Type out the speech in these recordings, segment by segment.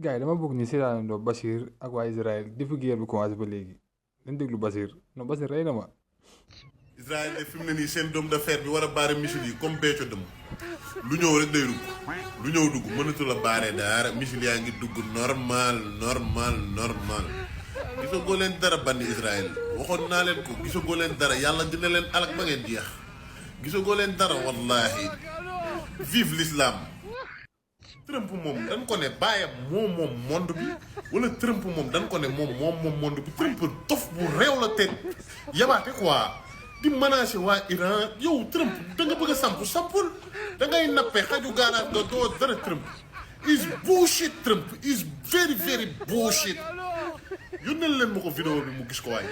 gars yi dama bëgg ñu seetaanandoo Bachir ak waa Israël depuis guerre bi commencé ba léegi dañ déglu Bachir non Bachir rey na ma. Israël de fi mu ne nii seen dôme de fer bi war a baare missile yi comme Béthio dëm lu ñëw rek day dugg lu ñëw dugg mënatu la baare dara missile yaa ngi dugg normal normal normal gisagoo leen dara banni Israël waxoon naa leen ko gisagoo leen dara yàlla dina leen alak ba ngeen jeex gisagoo leen dara wallahi vive l'islam. Trump moom dañ ko ne bàyyam moom monde bi wala Trump moom dañ ko ne moom monde bi Trump dof bu réew la te yabaate quoi di menacer waa Iran yow Trump da nga bëgg a sampul da ngay nappee xaju gaaraat nga doo dara Trump is bullshit. Trump is very very bullshit. yónneel leen ma ko vidéo bi mu gis ko waay.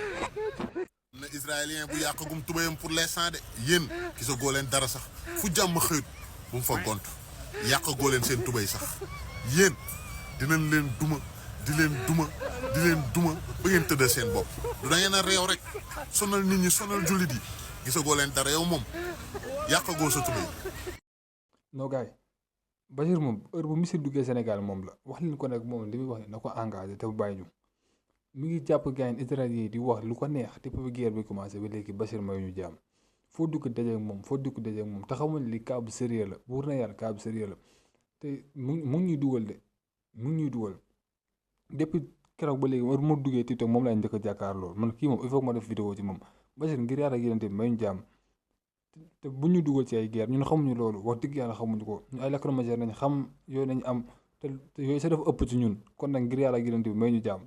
na israélien bu yàqagum tubayam pour l'instant de yéen gisagoo leen dara sax fu jàmm xëyut bu mu fa gont yàqagoo leen seen tubay sax yéen dinañ leen duma di leen duma ba ngeen tëddal seen bopp du da ngeen a réew rek sonal nit ñi sonal jullit yi gisagoo leen dara yow moom yàqagoo sa tubay. non gars yi Bachir moom heure bu missile duggee Sénégal moom la wax leen ko nag moom li muy wax ne na ko engagé te bu bàyyi ñu mi ngi jàpp gars yi israélien yi di wax lu ko neex te bu guerre bi commencé ba léegi Bachir mayu ñu jàmm foo dugg dajeeg moom te xamuñ li cas bu sérieux la buur na yàlla cas bu sérieux la te mu ngi ñuy dugal de mu ngi ñuy dugal depuis keroog ba léegi war ma duggee TikTok moom laay njëkk a jàkkaarloo man kii moom il faut que ma def vidéo ci moom Bachir ngir yàlla ak yéen tamit may ñu jàmm te bu ñu dugal ci ay guerre ñun xamuñu loolu wax dëgg yàlla xamuñu ko ñu ay lacrymogène nañ xam yooyu nañ am te yooyu sa dafa ëpp ci ñun kon nag ngir yàlla ak yéen tamit may ñu jàmm.